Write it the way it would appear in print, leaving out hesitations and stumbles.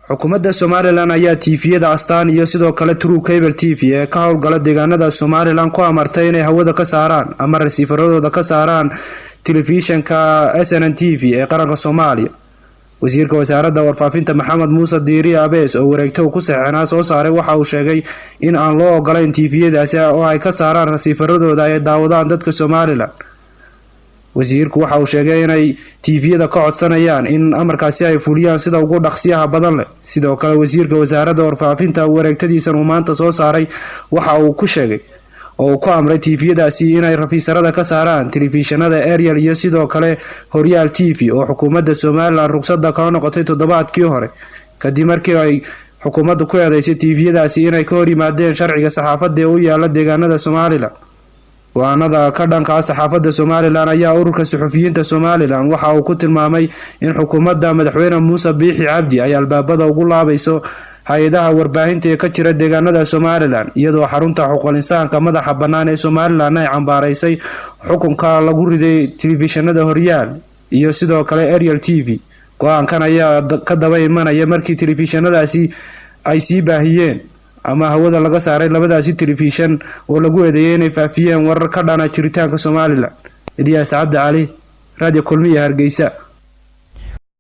Xukuumadda Somalilan ayaa TV-yada Astaan iyo sidoo kale True Cable TV ee ka howlgala deegaanada Somalilan ku amartay inay hawada ka saaraan ama rasiifaradooda ka saaraan telefishanka SNN TV ee qaranka Soomaaliya. Wasiirka wasaaradda warfaafinta, Maxamed Muuse Diiri Abees, oo wareegto ku saxeexnaa soo saaray, waxa uu sheegay in aan loo ogolayn TV-yadaasi oo ay ka saaraan rasiifaradooda ay daawadaan dadka Somalilan. Wasiirku waxa uu sheegay inay TV-yada ka codsanayaan in amarkaasi ay fuliyaan sida ugu dhaqsiyaha badan leh. Sidoo kale, wasiirka wasaaradda warfaafinta wareegtadiisan uu maanta soo saaray waxa uu ku sheegay oo uu ku amray TV-yadaasi inay rafiisarada ka saaraan telefishanada Ariel iyo sidoo kale Horyaal TV, oo xukuumadda Somalilan ruqsadda kala noqotay toddobaadkii hore, kadib markii ay xukuumaddu ku eedeysay TV-yadaasi inay ka hor yimaadeen sharciga saxaafadda ee u yaala deegaanada Somalilan. Go-aanada ka dhanka ah saxaafadda Somalilan ayaa Ururka Suxufiyiinta Somalilan waxa uu ku tilmaamay in xukuumadda Madaxweyne Muuse Biixi Cabdi ay albaabada ugu laabayso hay-adaha warbaahinta ee ka jira deegaanada Somalilan, iyadoo xarunta xuquuqul insaanka madaxa bannaan ee Somalilan ay cambaaraysay xukunka lagu riday telefishanada Horyaal iyo sidoo kale Ariel TV. Go-aankan ayaa ka daba imanaya markii telefishanadaasi ay sii baahiyeen ama hawada laga saaray labadaasi telefishan oo lagu eedeeyay inay faafiyeen warar ka dhana jiritaanka Somalilan. Ilyaas Cabdi Cali, Radio Kulmiya, Hargeysa.